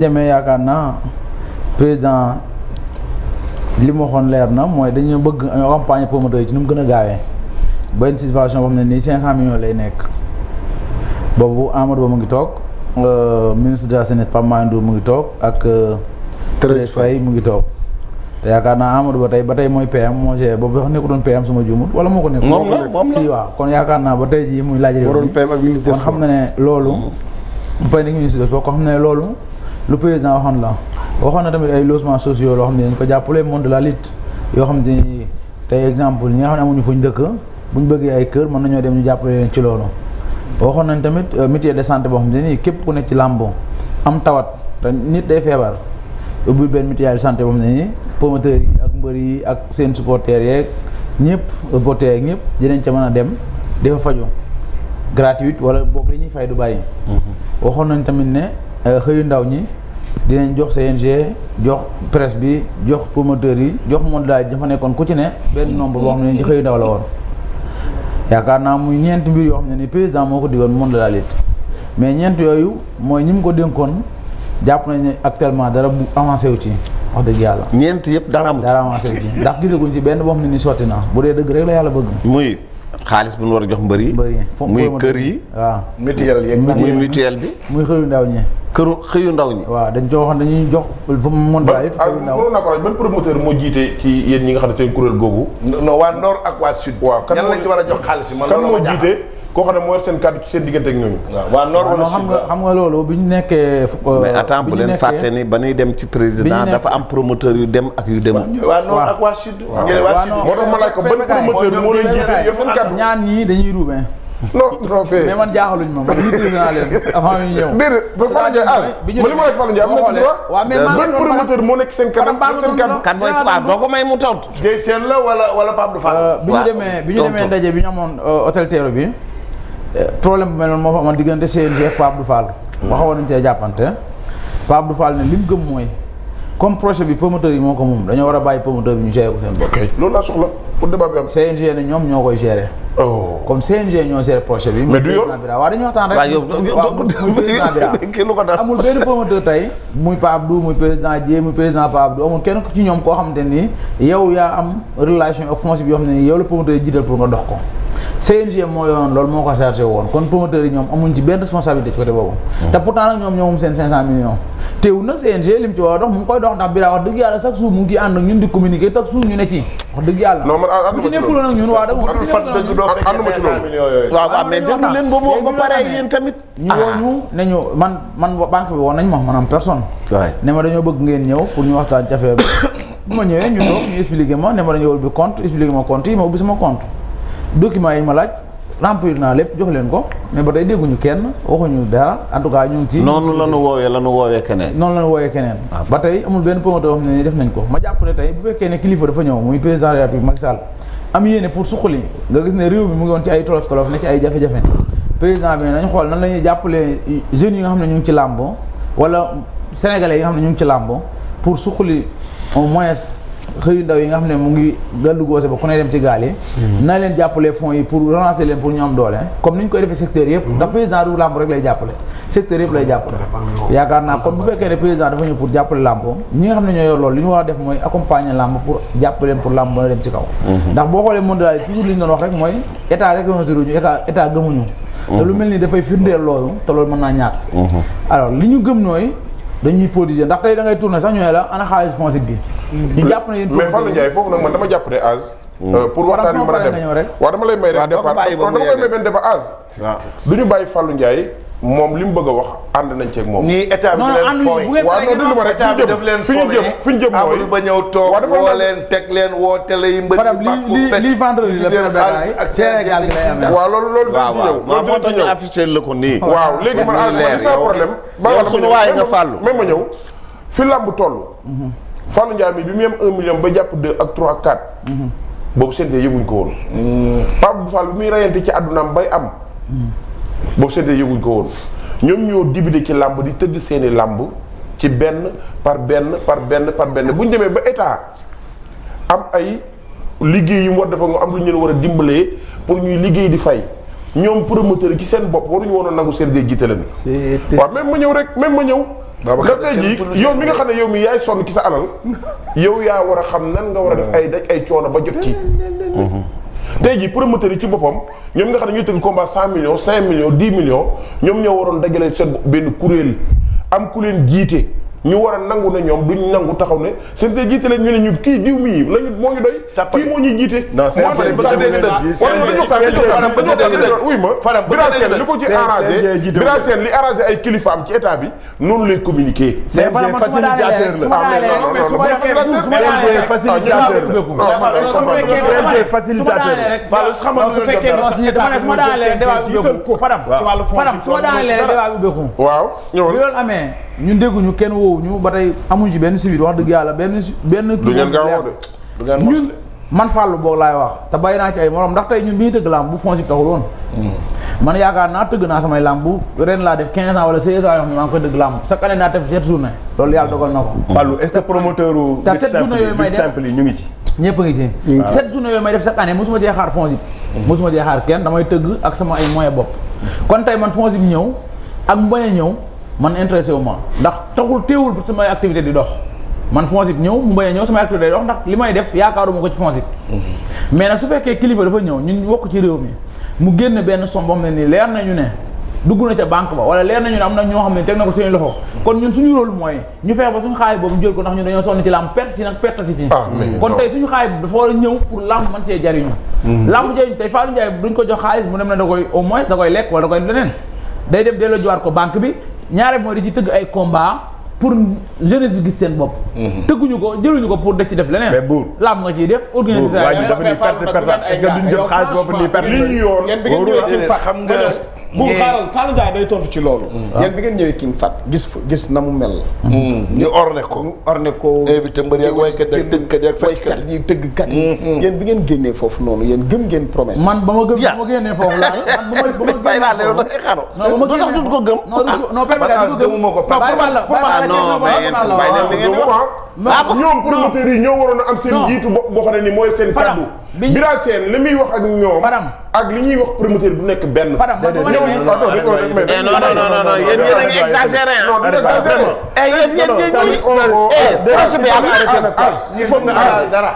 demee yaakaar naa président li mu waxoon leer na mooy dañu bëgg accompagner promoteur yi ci nu mu gën a gaawee benn situation boo xam ne nii 500 millions lay nekk boobu Amadou Ba mu ngi toog ministre de la Jeunesse Pape Malick Ndour mu ngi toog ak Thérèse Faye mu ngi toog te yaakaar naa Amadou Ba ba tey mooy PM moo géré boobu wax nekku doon PM suma juumut wala moo ko nekk moom si waaw kon yaakaar naa ba tey jii muy laaj réew mi kon xam na ne loolu pay ni ministre ko xam ne loolu lu président waxoon la waxoon na tamit ay logements sociaux loo xam ne dañ ko jàppale monde de la lutte yoo xam ne tey exemple ñi nga xam ne amuñu fuñ dëkk buñ bëggee ay kër mën nañoo dem ñu jàppale leen ci loolu waxoon nañ tamit mutuelle de santé boo xam ne nii képp ku nekk ci làmbo am tawat te nit day feebar ubbi benn mutuelle de santé boo xam ne nii promoteurs yi ak mbër yi ak seen supporters yeeg ñëpp reporters yeeg ñëpp dinañ ca mën a dem di fa faju gratuite wala boog li ñuy fay du bàyyi waxoon nañ tamit ne xëyu ndaw ñi dinañ jox CNG jox presse bi jox promoteurs yi jox monde daal dafa nekkoon ku ci ne benn nombre boo xam ne ci xëyu ndaw la woon yaakaar naa muy ñeenti mbir yoo xam ne ni président moo ko digoon monde de la lutte mais ñeent yooyu mooy ñi mu ko dénkoon jàpp nañ ne actuellement dara bu avancé wu ci wax dëgg yàlla. ñeent yëpp dara amul. dara avancé wu ci ndax gisaguñ ci benn boo xam ne ni sotti na bu dee dëgg rek la yàlla bëgg. muy xaalis bu ñu war a jox mbër yi. muy kër yi. waaw mutuelle yeeg muy mutuelle bi. muy xëyu ndaw ñi. xëyu ndaw ñi. waaw dañ joxoon dañuy jox monde daal it xëyu ndaw. mënoon naa ko laaj ban promoteur moo jiite ci yéen ñi nga xam ne seen kuréel googu. non waa nord ak waa sud. waaw kan lañ ci war a jox xaalis man kan moo jiite koo xam ne moo yor seen kàddu ci seen diggante ak ñooñu. waaw waa nord wala sud xam nga loolu bi ñu nekkee. mais attends bu leen fàtte ni ba ñuy dem ci président dafa am promoteur yu dem ak yu demul. waa nord ak waa sud. moo tax ma laaj ko ban promoteur moo lay jiite yor seen kàddu. ñaan ñii dañuy ruubee. non mais man jaaxaluñ ma man maîtrise naa leen avant ñu ñëw. déedéet ba Fallou Ndiaye man li ma laaj Fallou Ndiaye am na ci droit. waaw mais ban promoteur moo nekk seen kanam seen kàddu. kan mooy Pape doo ko may mu tontu. Ndiaye seen la wala Pape du Fall. bi ñu demee ndaje bi ñu amoon hôtel Terrou bi problème bu mel noonu moo fa amoon diggante CNG ak Pape du Fall. waxoon nañu cee jàppante Pape du Fall ne li mu gëm mooy comme projet bi promoteur yi moo ko moom dañoo war a bàyyi promoteur bi ñu gérer ko seen bopp. ok loolu laa soxla pour débat bi am. CNG ne ñoom ñoo koy gérer. comme CNG ñoo gérer projet bi. mais du yoon waaw dañuy waxtaan rek. amul benn promoteur tey muy Pape Abdou muy président Ndiaye muy président Pape Abdou amul kenn ci ñoom koo xamante ni yow yaa am relation ak Fonjip bi yoo xam ne nii yow la promoteur yi jiital pour nga dox ko. CNG moo yoon loolu moo ko chargé woon kon promoteurs yi ñoom amuñ ci benn responsabilité ci côté boobu. te pourtant nag ñoom moom seen 500 millions. teewul nag CNG lim ci war a dox mu ngi koy dox ndax bi daa wax dëgg yàlla chaque jour mu ngi ànd ak ñun di communiquer chaque jour ñu ne ci wax dëgg yàlla. non man ànduma ci nekkuloon ak ñun waaw da waaw mais déglu leen ba moom ba pare yéen tamit. ñu woo ñu ne ñu man banque bi woon nañ ma maanaam personne. waay ne ma dañoo bëgg ngeen ñëw pour ñu waxtaan ci affaire bi bu ma ñëwee ñu toog ñu expliqué ma ne ma dañoo ubbi compte expliqué ma compte yi ma ubbi sama compte document yi ma laaj remplir naa lépp jox leen ko mais ba tey dégguñu kenn waxuñu dara en tout cas ñu ngi ci. noonu la ñu woowee keneen. noonu la ñu woowee keneen. ba tey amul benn promoteur xam ne nii def nañ ko ma jàpp ne tey bu fekkee ne kilifa dafa ñëw muy président de la République Macky Sall am yéene pour suqali nga gis ne réew mi mu ngi woon ci ay tolof ne ci ay jafe-jafe président bi nañ xool nan la ñuy jàppale jeunes yi nga xam ne ñu ngi ci làmbo wala sénégalais yi nga xam ne ñu ngi ci làmbo pour suqali au moins xëyu ndaw yi nga xam ne mu ngi gàllu goose ba ku ne dem ci gaal yi na leen jàppale fonds yi pour relancer leen pour ñu am doole comme ni ñu koy defee secteur yëpp ndax président du làmb rek lay jàppale secteur yëpp lay jàppale yaakaar naa kon bu fekkee ne président dafa ñëw pour jàppale làmb ñi nga xam ne ñoo yor loolu li ñu war a def mooy accompagner làmb pour jàppale leen pour làmb mën a dem ci kaw ndax boo xoolee monde daal toujours li ñu doon wax rek mooy état rek ñu état gëmuñu te lu mel ni dafay firndeel loolu te loolu mën naa ñàkk alors li ñu gëm nooy dañuy politiser ndax tey da ngay tourner sax ñu ne la ana xaalis Fonjip bi. ñu jàpp ne yéen mais Fallou Ndiaye foofu nag man dama jàpp ne Az. pour waxtaan wi mën a dem waaw dama lay may rek départ dama koy may benn débat Az. waaw du ñu bàyyi Fallou Ndiaye moom li mu bëgg a wax ànd nañ ceeg moom. ñii état bi di leen fooy. waaw non déglu ma rek fi ñu jëm mooy. ba ñëw toog woo leen teg leen woo télé yi mbëri li vendredi la ak Sénégal gi lay amee. waaw loolu dañ ci ñëw loolu dañ ci ñëw affiché la ko nii. waaw léegi man li sa problème. yow suñu waaye nga Fallou. même ma ñëw fi làmb toll. Fallou Ndiaye mi bi mu yem 1 million ba jàpp 2 ak 3 ak 4. boobu CNG yëguñ ko woon. Pape Fall bi muy rayante ci àddunaam bay am. boobu CNG yëguñ ko woon ñoom ñoo divider ci làmb di tëgg seeni làmb ci benn par benn bu ñu demee ba état am ay liggéey yu mu war dafa nga am lu ñu leen war a dimbalee pour ñuy liggéey di fay ñoom promoteur yi ci seen bopp waruñu woon a nangu CNG jiite leen. waaw même ma ñëw ndax tey jii yow mi nga xam ne yow mi yaay sonn ki sa alal yow yaa war a xam nan nga war a def ay daj ay coono ba jot ci. tey jii promoteurs yi ci boppam ñoom nga xam ne ñuy tëgg combat 100 millions 5 millions 10 millions ñoom ñoo waroon dajale seen benn kuréel am ku leen jiite ñu war a nangu ne ñoom duñ nangu taxaw ne seen te jiite leen ñu ne ñu kii diw mii lañu moo ñu doy. kii moo ñuy jiite. non c'est vrai ba dégg dëgg li ko ci arrangé Bira Sène li arrangé ay kilifaam ci état bi noonu lay communiquer. c'est facilitateur la facilitateur Fallou su xamoon su fekkee waaw ñëwal bi loolu amee ñun dégguñu kenn woowuñu ba tey amuñu ci benn suivi wax dëgg yàlla benn du ngeen gaaw de du ngeen mos de man Fallou boog laay wax te bàyyi naa ci ay morom ndax tey ñun bi ñu tëgg làmb bu Fonjip taxul woon man yaakaar naa tëgg naa samay làmb bu ren laa def 15 ans wala 16 ans yoo xam ne maa ngi koy tëgg làmb chaque année naa def 7 journée loolu yàlla dogal na ko. Fallou est-ce que promoteur u lutte simple yi ñu ngi ci. ñëpp a ngi ci 7 journée yooyu may def chaque année mosuma cee xaar Fonjip mosuma cee xaar kenn damay tëgg ak sama ay moyens bopp kon tey man Fonjip ñëw ak mu bañ a ñëw man intéressé wu ma ndax taxul teewul samay activité di dox man Fonjip ñëw mu bañ a ñëw samay activité di dox ndax li may def yaakaaruma ko ci Fonjip mais nag su fekkee kilifa dafa ñëw ñun bokk ci réew mi mu génn benn somme boo xam ne nii leer nañu ne dugg na ca banque ba wala leer nañu ne am na ñoo xam ne teg na ko seen loxo kon ñun suñu rôle mooy ñu fexe ba suñu xaalis boobu ñu jël ko ndax ñun dañoo sonn ci làmb perte ci nag pertati ci kon tey suñu xaalis bi dafa war a ñëw pour làmb man see jariñu làmb jariñu tey Fallou Ndiaye duñ ko jox xaalis mu dem ne da koy au moins da koy lekk wala da koy leneen day dem delloo jiwaat ko banque bi ñaare mooy di ci tëgg ay combat pour jeunesse bi gis seen bopp tëgguñu ko jëluñu ko pour def ci def leneen mais buur làmb nga ciy def organisation waa ji dafa ni perte est-ce que duñ jël xaalis boobu nii perte li ñu yor yéen bi ngeen ñëwee King Fat xam nga bu xaaral Fallou Ndiaye day tontu ci loolu yéen bi ngeen ñëwee King Fat gis na mu mel ñu orne ko invité mbër yak waykat yak tëggkat yak fecckat yi tëggkat yi yéen bi ngeen génnee foofu noonu yéen gëm ngeen promesse man ba ma génnee foofu laa ñoom promoteurs yi ñoo waroon a am seen jiitu boo xam ne ni mooy seen kaddu Bira Sène li muy wax ak ñoom ak li ñuy wax promoteur du nekk benn non yéen a ngi exagéré non du exagéré projet bi am na dara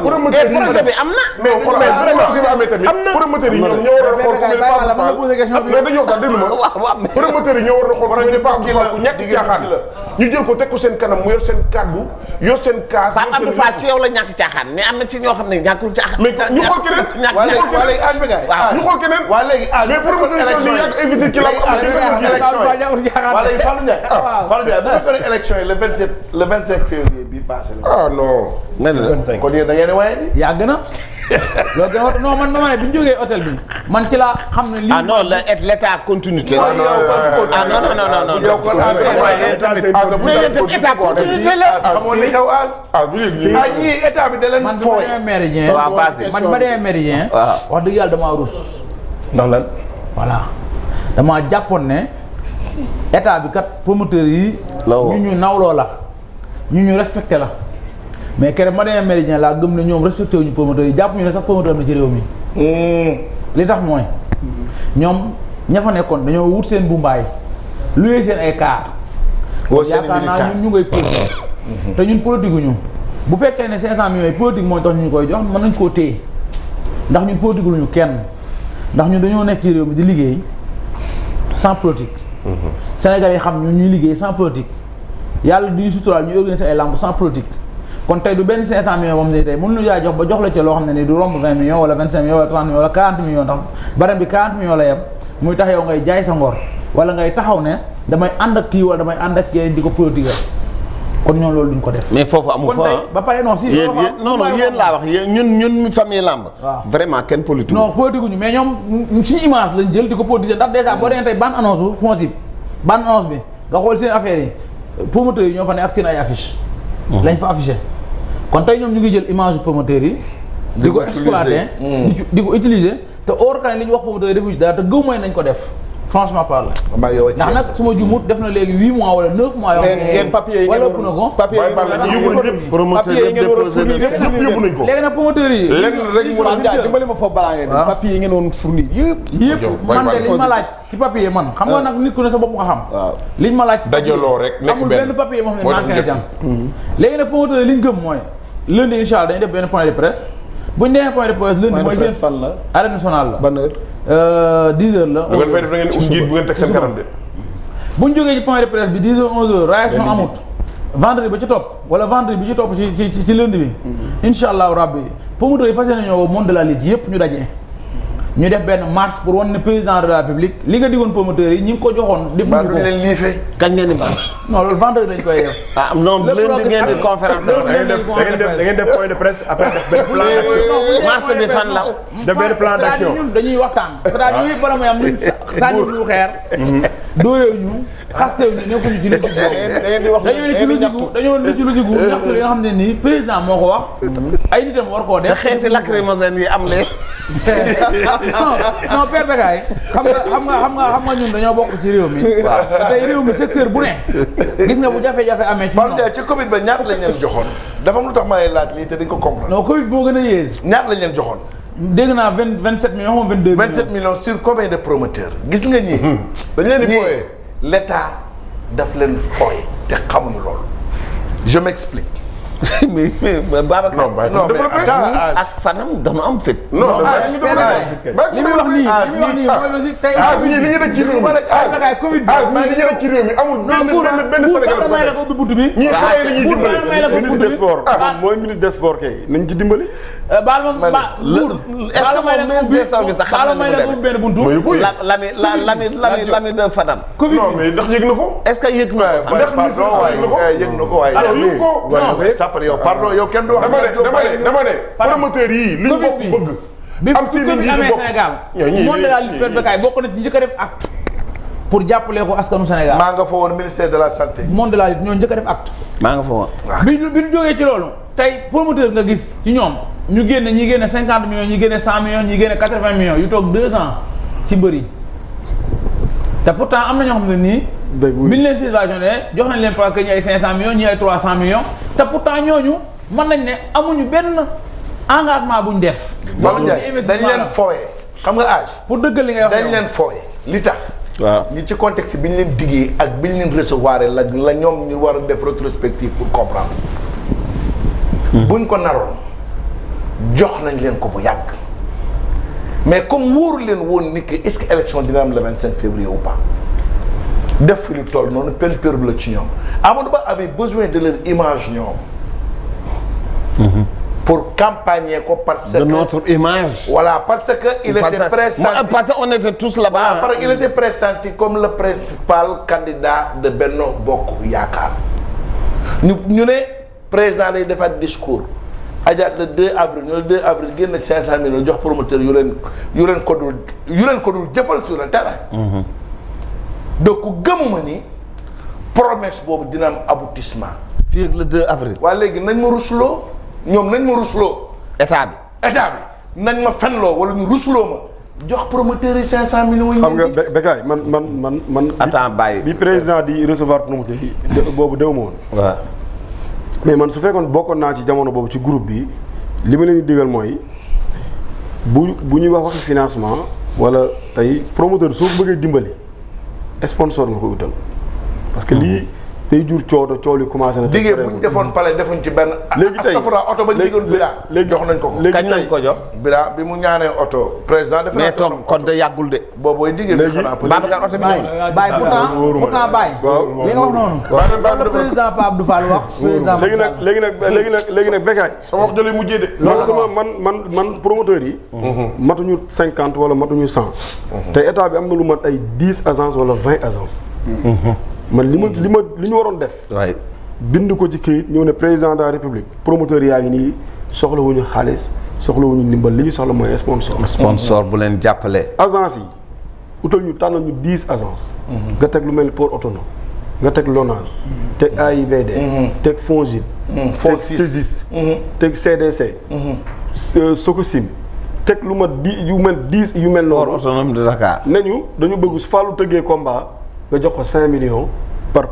promoteur yi projet bi am na mais projet bi amee tamit promoteurs yi ñoom ñoo war a xool ku mel Pape Fall mais dañoo wax déglu ma promoteurs yi ñoo war a xool ku mel Pape Fall ku ñàkk caaxaan ñu jël ko teg ko seen kanam mu yor seen kaddu yor seen kaas Pape Fall ci yow la ñàkk caaxaan mais am na ci ñoo xam ne ñàkkul caaxaan mais ñu xool keneen ñu xool keneen waa léegi mais promoteur yi ñoo yàgg invité ci Fallou Ndiaye bu fekkoon ne élection yi le 25 février bii passé la. ah non. kon yéen da ngeen di waaye ni. yàgg na. loolu non man ma ne bi ñu jógee hôtel bi man ci laa xam ne. ah non l'état continuité. ah non yow kon état continuité la. xamoon li xew ah bu léegi ñii état bi da leen fooy. man ma demee méridien. wax dëgg yàlla damaa rus. ndax lan. voilà damaa jàppoon ne état bi kat promoteur yi. ñu nawloo la ñu respecté la. mais keroog ma demee méridien laa gëm ne ñoom respecté wuñu promoteur yi jàpp ñu ne sax promoteur am na ci réew mi. li tax mooy ñoom ña fa nekkoon dañoo wut seen bumbaay luyee seen ay kaar. yaakaar naa ñun ñu ngay politique. te ñun politique ñu bu fekkee ne 500 millions yi politique mooy tax ñu koy jox mën nañ koo téye ndax ñun politique luñu kenn ndax ñun dañoo nekk ci réew mi di liggéey sans politique. Sénégal yi xam ñun ñuy liggéey sans politique yàlla di ñu suturaal ñu organiser ay lamb sans politique. kon tey du benn 500 millions moom ne tey mënuñu jaay jox ba jox la ca loo xam ne ni du romb 20 millions wala 25 millions wala 30 millions wala 40 millions ndax barème bi 40 millions la yem muy tax yow ngay jaay sa ngor wala ngay taxaw ne damay ànd ak kii wala damay ànd ak kii di ko politique kon ñoom loolu duñ ko def. mais foofu amul fa ba pare non si. non yéen laa wax yéen ñun famille lamb. vraiment kenn politique. non politique ñu mais ñoom suñu image lañ jël di ko politiser ndax dèjà boo demee tey bande annonce bu Fonjip bande annonce bi nga xool seen affaire yi promoteurs yi ñoo fa ne ak seen ay affiche lañ fa affiché kon tey ñoom ñu ngi jël image promoteur yi di ko exploiter di ko utiliser te or que ne li ñu wax promoteur yi defuñu dara te gëw mooy nañ ko def franchement parle. ndax nag su ma jumut def na léegi 8 mois wala 9 mois. yoo xam ne yéen papier yi ngeen yóbbu nañ ko. léegi nag promoteur yi. lenn rek mu naan dimbali ma foofu balaa ngeen di. papier yi ngeen doon fournir yëpp. man de liñ ma laaj ci papier man xam nga nag nit ku ne sa bopp nga xam. liñ ma laaj ci dajaloo rek nekk amul benn papier boo xam ne manqué na jàng. léegi nag promoteur yi li ñu gëm mooy lundi incha allah dañuy def benn point de presse bu ñu demee point de presse lundi mooy seen fan la arène nationale la. ban heure. 10 heures la. bu ngeen fay def da ngeen njiit bu ngeen teg seen kanam de. bu ñu jógee ci point de presse bi 10 heures 11 heures réaction amut vendredi ba ci topp wala vendredi bi ci topp ci lundi bi. incha allahu rabbi promoteurs yi fas yéene ñëw monde de la lutte yëpp ñu daje. ñu def benn marche pour wan ne président de la République li nga digoon promoteurs yi ñi ngi ko joxoon. defuñu ko du leen liifee. kañ ngeen di baax. non loolu vendredi lañ koy def. ah non lundi ngeen di conférence. da ngeen def point de presse après def benn plan d'action. marche bi fan la. def benn plan d'action. ñun dañuy waxtaan. c'est-à-dire bala may am ñun sànni ñu xeer. dóoreew ñu xastew ñu nekkuñu ci logique boobu. dañoo ne ci logique gu ñaxtu li nga xam ne nii président moo ko wax. ay nitam war koo def. te xeeti lacrymogène yi am ne. non Père Bekaay xam nga ñun dañoo bokk ci réew mi. waaw tey réew mi secteur bu ne. gis nga bu jafe-jafe amee ci Fallou Ndiaye ci Covid ba ñaata lañ leen joxoon dafa am lu tax may laaj lii te dañ ko comprendre. non Covid moo gën a yées. ñaata lañ leen joxoon. dégg naa 27 millions moom 22 millions. 27 millions sur combien de promoteurs. gis nga ñii. dañ leen di fooyee. l'État daf leen fooye te xamuñu loolu. je m'explique. mais Babacar. non mais ak fanam dama am fit. non li muy wax nii mooy logique tey. li ñu def ci réew mi Bekaay Covid bi. li ñu def ci réew mi amul benn Sénégal may la ko ubbi buntu bi. ñii xale yi la ñuy dimbali. ministre des sports. mooy ministre des sports kay nañ ci dimbali. baal ma est-ce que moom ministre des sports bi sax xam na baal ma ubbi benn buntu. lami de Fadam. Covid non mais ndax yëg na ko. est-ce que yëg na ko sax. pardon waaye yëg na ko waaye. yëg ko. yow pardon yow kenn du wax. dama ne promoteur yii liñ bokk bëgg. am si nit ñi di bokk Sénégal monde de la lutte Bekaay bokk na ci njëkk a def acte pour jàppale ko askanu Sénégal. maa nga fa woon ministère de la santé. monde de la lutte ñoo njëkk a def acte. maa nga fa woon. bi ñu jógee ci loolu tey promoteur nga gis ci ñoom ñu génne ñi génne 50 millions ñi génne 100 millions ñi génne 80 millions yu toog 2 ans ci mbër yi te pourtant am na ñoo xam ne nii. bi ñu leen subventionné jox nañ leen presque ñi ay 500 millions ñi ay 300 millions te pourtant ñooñu mën nañ ne amuñu benn engagement buñ def. Fallou Ndiaye dañ leen fooyee xam nga âge. pour dëggal li ngay wax dañ leen fooyee li tax. waaw ñi ci contexte bi ñu leen diggee ak bi ñu leen recevoir la ñoom ñu war a def rétrospective pour comprendre. buñ ko naroon jox nañ leen ko bu yàgg mais comme wóoru leen woon ni que est-ce que élection dina am le 25 février ou pas def fi lu toll noonu peine perdue la ci ñoom Amadou Ba avait besoin de leur image ñoom. pour campagner ko parce que. de notre image. voilà parce que il était pressenti. parce qu'on était tous là-bas. parce qu'il était pressenti comme le principal candidat de Benno Bokk Yaakaar ñu ne président day defaat discours ajaat le 2 avril ñu le 2 avril génn 500 millions jox promoteur yu leen ko dul jëfal sur le terrain. donc gëmuma ni promesse boobu dina am aboutissement. fii ak le 2 avril. waa léegi nañ ma rusloo ñoom nañ ma rusloo. état bi nañ ma fenloo wala ñu rusloo ma jox promoteur yi 500 millions. xam nga Bekaay man. attends Baye. bi président di recevoir promoteur yi boobu dew ma woon. waaw. mais man su fekkoon bokkoon naa ci jamono boobu ci groupe bi li ma leen di digal mooy bu ñuy wax waxi financement wala tey promoteur soo bëggee dimbali sponsor nga koy utal parce que lii. tey jur coow li commencé na. liggéey bu ñu defoon palais defuñ ci benn. léegi tey oto ba ñu diggoon Bira. léegi jox nañ ko ko. kañ lañ ko jox. Bira bi mu ñaanee oto. président def mais toog kon de yàggul de. boobooy diggéen bi xanaa Babacar oto bi ñëw. Baye pourtant Baye. li nga wax noonu. waaw le président Pape Abdou Fall wax. léegi nag Bekaay. sama wax jëlee mujjee de. man man promoteur yi. matuñu 50 wala matuñu 100. te état bi am na lu mat ay 10 agences wala 20 agences. man li ñu waroon def. waay bind ko ci këyit ñëw ne président de la république promoteur yaa ngi nii soxlawuñu xaalis soxlawuñu ndimbal li ñu soxla mooy sponsor bu leen jàppale. agence yi utal ñu tànnal ñu 10 agences. nga teg lu mel ni port autonome nga teg LONASE. teg AIBD. teg Fonjip. teg CEDIS. teg CDC. Socosim teg lu ma yu mel port noonu. autonome de Dakar. nañu dañu bëgg su Fallou tëggee combat nga jox ko 5 millions par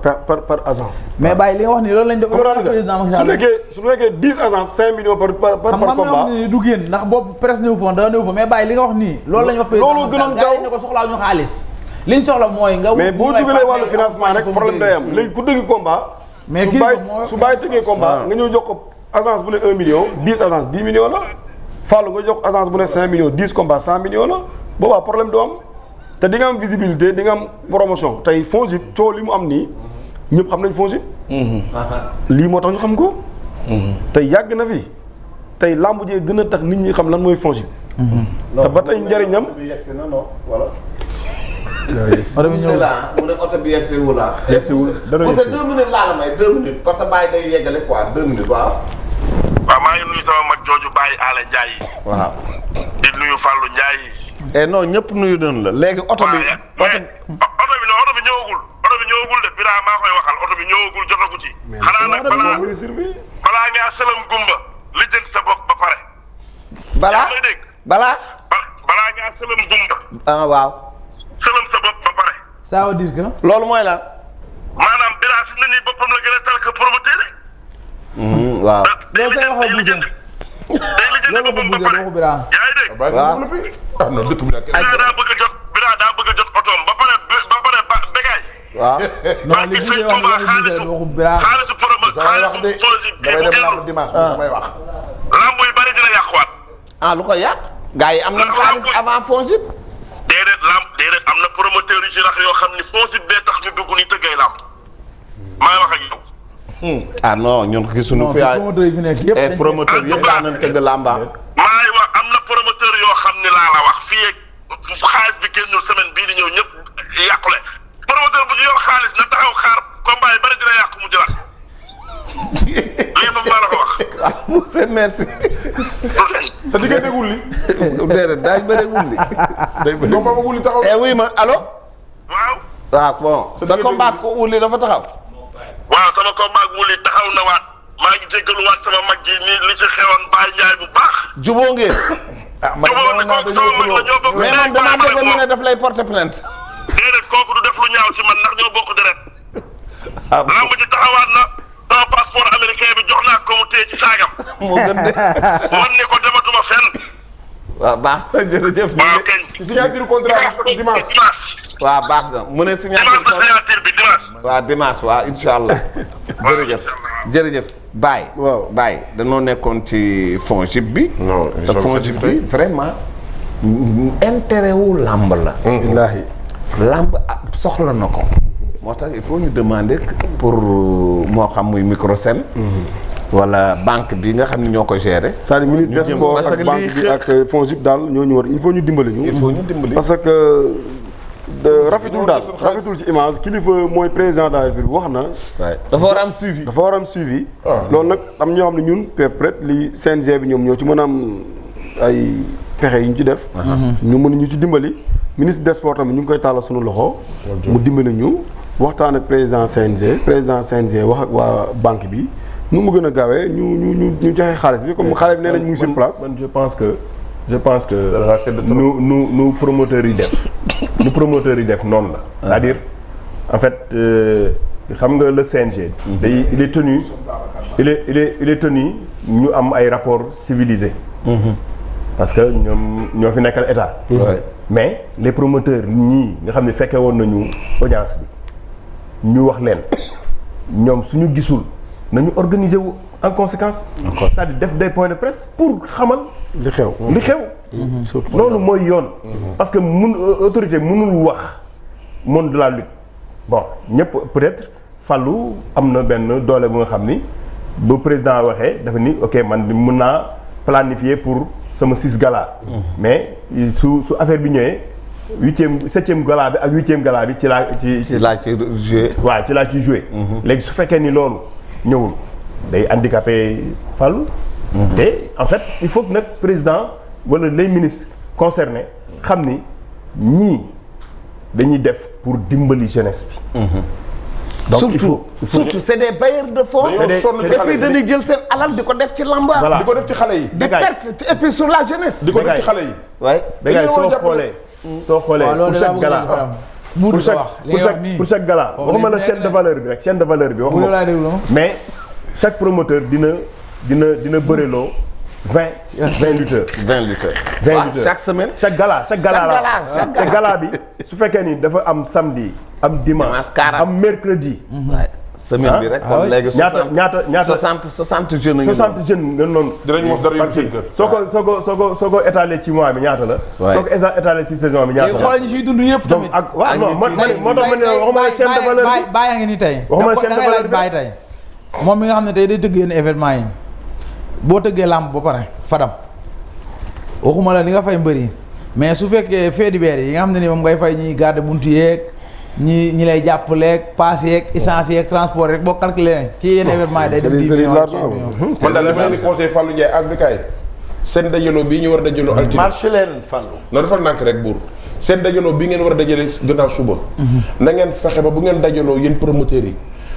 agence. mais Baye li nga wax nii loolu lañ def. président su nekkee 10 agences 5 millions par combat. xam nga du génn ndax boobu presse néew fa da néew fa mais Baye li nga wax nii. loolu lañ wax président loolu gënoon gaaw ne ko soxlaa ñu xaalis. liñ soxla mooy nga. mais boo dugalee wàllu financement rek problème day am léegi ku dëgg combat. mais su bàyyi tëggee combat nga ñëw jox ko agence bu ne 1 million 10 agences 10 millions la. Fallou nga jox agence bu ne 5 millions 10 combats 100 millions la boobaa problème du am te di nga am visibilité di nga am promotion tey Fonjip coow li mu am nii ñëpp xam nañ Fonjip. lii moo tax ñu xam ko. tey yàgg na fi tey làmb jee gën a tax nit ñi xam lan mooy Fonjip. te ba tey njëriñam. oto bi ñëw mu ne oto bi yegsi wu la. yegsi wul dara parce que 2 minutes laa la may 2 minutes parce que Baye day yeggale quoi 2 minutes waaw. waaw maa ngi nuyu sama mag jooju Baye Alé Ndiaye. waaw. di nuyu Fallou Ndiaye. non ñëpp nuyu nañ la léegi oto bi. oto bi ñëwagul de Bira maa koy waxal oto bi ñëwagul jotagu ci. xanaa nag balaa ngaa sëlam gumba li jënd sa bopp ba pare. balaa balaa ngaa sëlam gumba. ah waaw. sëlam sa bopp ba pare. ça veut dire que. loolu mooy lan. maanaam Bira fi mu ne nii boppam la gën a tal que promoteur. waaw. loolu say wax la bu jënd. loolu la fa bu jënd waxu Bira. yaa ngi dégg. waaw non dëkk bi nag. Bira daa bëgg a jot otoom ba pare Bégaay. waaw. non li bu wax waxu Bira. xaalisu promoteur xaalisu Fonjip damay dem lamb dimanche samay wax. lamb yu bari dina yàquwaat. lu ko yàq. gars yi am na xaalis avant Fonjip. déedéet am na promoteur yu ci rax yoo xam ni Fonjip bee tax ñu dugg ni tëggay lamb maa wax ak yow. non ñun gisuñu fi ay promoteur yëpp daan nañ tëgg lamba. maa ngi wax am na promoteur yoo xam ne laa la wax fii ak xaalis bi génnul semaine bii di ñëw ñëpp yàqule promoteur bu ñu yor xaalis na taxaw xaar combat yi bari dina yàqu mu jëlaat lii moom maa la ko wax. monsieur merci. sa diggante wulli. déedéet daañu bëri wulli. day bëri combat ba wulli taxaw. oui ma allo. waaw. waaw bon sa combat ko wulli dafa taxaw. waaw sama combat ak wulli taxaw na waat maa ngi jéggaluwaat sama mag ji ni li ci xewoon Baye Ndiaye bu baax. jubóo ngeen. man mais man damaa dégg mu ne daf lay porter plainte. déedéet kooku du def lu ñaaw ci man ndax ñoo bokk deret. lamb ji taxawaat na sama passeport américain bi jox naa ko mu téye ci saagam. moo gën de. man ni ko dematuma fenn. waaw baax na jërëjëf. waaw kañ. ci signature contrat dimanche. waaw baax na mu ne signature bi dimanche. waaw dimanche waaw incha allah. jërëjëf Baye. waaw Baye danoo nekkoon ci Fonjip bi. non te Fonjip bi vraiment intérêt wu làmb la. wallaahi. làmb soxla na ko. moo tax il faut ñu demander pour moo xam muy Microsen. wala banque bi nga xam ne ñoo ko gérer. c'est-à-dire ministre des sports ak banque bi ak Fonjip daal ñoo ñu war il faut ñu dimbali ñu. il faut ñu dimbali parce que rafetul daal rafetul ci image kilifa mooy président de la République wax na. dafa war a am suivi. dafa war a am suivi. loolu nag am ñoo xam ne ñun peut-être li CNG bi ñoom ñoo ci mën a am ay pexe yu ñu ci def. ñu mën ñu ci dimbali. ministre des sports tamit ñu ngi koy tàllal suñu loxo. mu dimbali ñu waxtaan ak président CNG wax ak waa banque bi nu mu gën a gaawee ñu joxe xaalis bi comme xale bi nee nañ mu ngi sur place. man je pense que nu promoteurs yi def. nu promoteurs yi def noonu la. c'est-à-dire en fait xam nga le CNG. il est tenu ñu am ay rapports civilisés. parce que ñoom ñoo fi nekkal état. mais les promoteurs ñii nga xam ne fekke woon nañu audience bi ñu wax leen ñoom suñu gisul nañu organiser wu en conséquence. c'est-à-dire def des points de presse pour xamal. li xew. loolu mooy yoon. parce que autorité mënul wax monde de la lutte bon ñëpp peut-être Fallou am na benn doole bu nga xam ni bu président waxee dafa ni ok man mën naa planifier pour sama 6 gala. mais su affaire bi ñëwee 7e gala bi ak 8e gala bi ci laa joué. waaw ci laa ciy joué. léegi su fekkee ni loolu ñëwul day handicapé Fallou. te en fait il faut que nag président wala les ministres concernés xam ni ñii dañuy def pour dimbali jeunesse bi. donc surtout c'est des bailleurs de fonds. dañoo sonn ci et xale puis yi dañuy jël seen alal di ko def ci lamba. Voilà. di ko def ci xale yi. di perte et puis sur la jeunesse. di ko def ci xale yi. waaye Bégaay soo xoolee pour chaque gala pour chaque gala waxuma la chaîne de valeur bi rek chaîne de valeur bi waxuma mais chaque promoteur dina bëreloo 20 lutteurs. 20 lutteurs. 20 lutteurs chaque semaine. chaque gala te gala bi su fekkee ni dafa am samedi am dimanche am mercredi. semaine bi rek. kon léegi ñaata 60 jeunes. 60 jeunes nga noonu. dinañ mos dara yóbbu seen kër. soo ko étalé ci mois bi ñaata la. soo ko étalé ci saison bi ñaata la. léegi xoolal ñu fiy dund yëpp tamit. ak waaw non moo tax ma ne waxuma la chaîne de valeur bi. Baye ngi nii tey. waxuma la chaîne de valeur bi Baye tey. moom mi nga xam ne tey day tëgg yenn événement yi boo tëggee làmb ba pare fadam waxuma la li nga fay mbëri mais su fekkee fait divers yi nga xam ne ni moom ngay fay ñuy garder buntu yeeg ñi lay jàppaleeg paas yeeg essence yeeg transport rek boo calculé ci yenn événement yi day dem 10 millions. man daal li ma leen di conseillé Fallou Ndiaye as bi kaay seen dajaloo bii ñu war a dajaloo altine. marché leen Fallou. non defal nànk rek buur seen dajaloo bii ngeen war a dajale gannaaw suba. na ngeen fexe ba bu ngeen dajaloo yéen promoteurs yi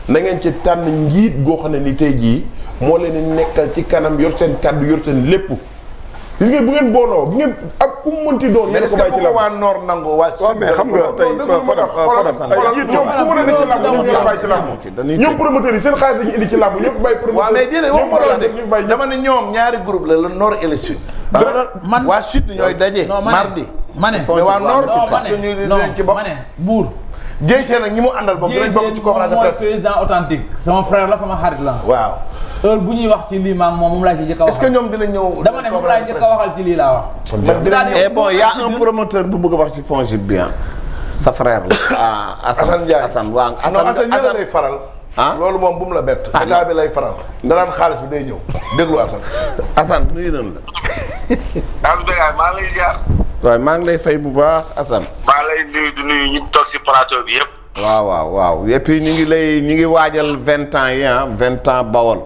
na ngeen ci tànn njiit goo xam ne ni tey jii moo leen di nekkal ci kanam yor seen kàddu yor seen lépp. gis ngeen bu ngeen booloo bu ngeen ak ku mu mënti doon. mais est-ce que bu ko waa Nord nangoo waa. waaw mais xam nga tey ñoom ku mën a ne ci làmb ñoom ñoo la bàyyi ci làmb ñoom promoteurs yi seen xaalis dañuy indi ci làmb ñoo fi bàyyi promoteur waaw mais déedéet waxuma loolu de dama ne ñoom ñaari groupe la le Nord et le Sud. man waa Sud ñooy daje. mardi ma ne mais waa Nord parce que ñu dinañ ci bokk. ma ne buur. Ndiaye seen nag ñi mu àndal bokk dinañ bokk ci conférence de presse. mooy président authentique sama frère la sama xarit la. waaw. heure bu ñuy wax ci lii maam moom laa ci njëkk a waxal. est-ce que ñoom dinañ ñëw. dama ne moom laa njëkk a waxal ci lii laa wax. et bon y a un promoteur bu bëgg a wax ci Fonjip bien sa frère la. Assane Ndiaye Assane waaw Assane ñële lay faral. loolu moom bu mu la bett. état bi lay faral. danaan xaalis bi day ñëw déglu Assane. Assane nuyu nañ la. As Bégaay maa ngi lay ziar. waaw maa ngi lay fay bu baax Assane. maa ngi lay nuyu di nuyu ñu toog si plateau bi yëpp. waaw et puis ñu ngi waajal 20 ans yi 20 ans Bawol.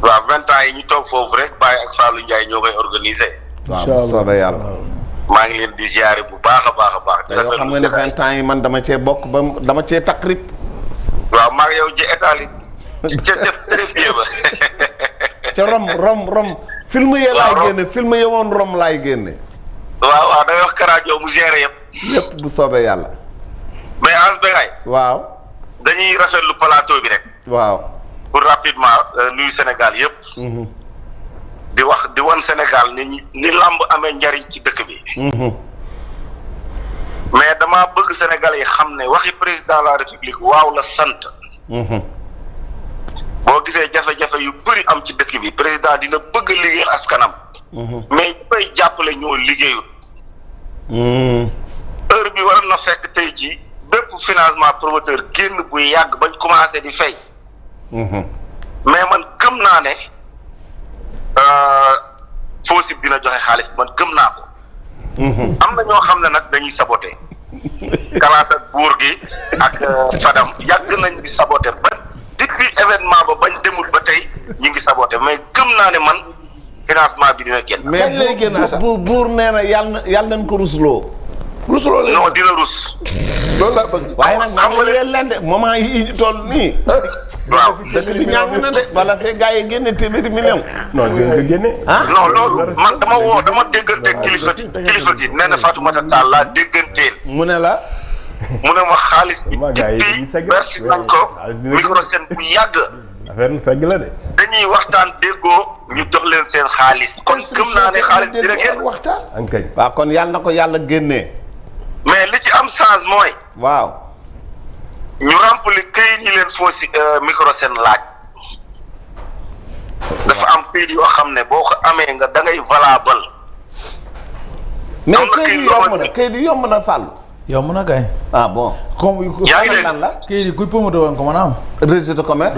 waaw 20 ans yi ñu toog foofu rek Baye ak Fallou Ndiaye ñoo koy organisé. waaw bu soobee yàlla. maa ngi leen di ziare bu baax a baax. te yoo xam nga ne 20 ans yi man dama cee bokk ba dama cee takrib. waaw maa ngi yow ci état li ca trépied ba. ca Rom film yi laay génne film yi woon Rom laay génne. waaw day wax Karajo mu géré yëpp. lépp bu soobee yàlla. mais As Bégaay. waaw. dañuy rafetlu plateau bi rek. waaw. pour rapidement nuyu Sénégal yëpp. di wan Sénégal ni làmb amee njariñ ci dëkk bi. mais dama bëgg Sénégal yi xam ne waxi président de la République waaw la sant. boo gisee jafe-jafe yu bëri am ci dëkk bi président dina bëgg liggéeyal askanam. mais ñu koy jàppale ñoo liggéeyut. heure bi waroon na fekk tey jii bépp financement promoteur génn bu yàgg bañ commencé di fay. mais man gëm naa ne Fonjip dina joxe xaalis man gëm naa ko. am na ñoo xam ne nag dañuy saboté. Kalaas ak buur gi ak Fadam yàgg nañ di saboté ba depuis événement ba bañ demul ba tey ñu ngi saboté mais gëm naa ne man financement bi dina génn. mais lay génn buur nee na yàlla nañ ko rusloo. rusloo leen non dina rus. loolu laa bëgg. waaye nag xam nga leen de moment yi ñu toll nii. waaw dëkk bi ñàng na de wala fee gars yi génne téeméeri million. non nga génne. non loolu man dama dégganteeg kilifa gi nee na Fatoumata Tall laa dégganteel. mu ne la. mu ne ma xaalis bi merci nañ ko microsène bu yàgg. affaire segg la de. dañuy waxtaan déggoo ñu jox leen seen xaalis. kon gëm naa ne xaalis dina génn. waxtaan. ankañ. waaw kon yàlla na ko yàlla génnee. mais li ci am chance mooy. waaw. ñu remplir këyit yi leen Fonjip microsène laaj. dafa am këyit yoo xam ne boo ko amee nga da ngay valable. mais këyit yi yomb na Fallou. yomb na kay. ah bon. comme yaa ngi dégg lan la. këyit yi kuy promoteur woon ko mën a am. registre de commerce.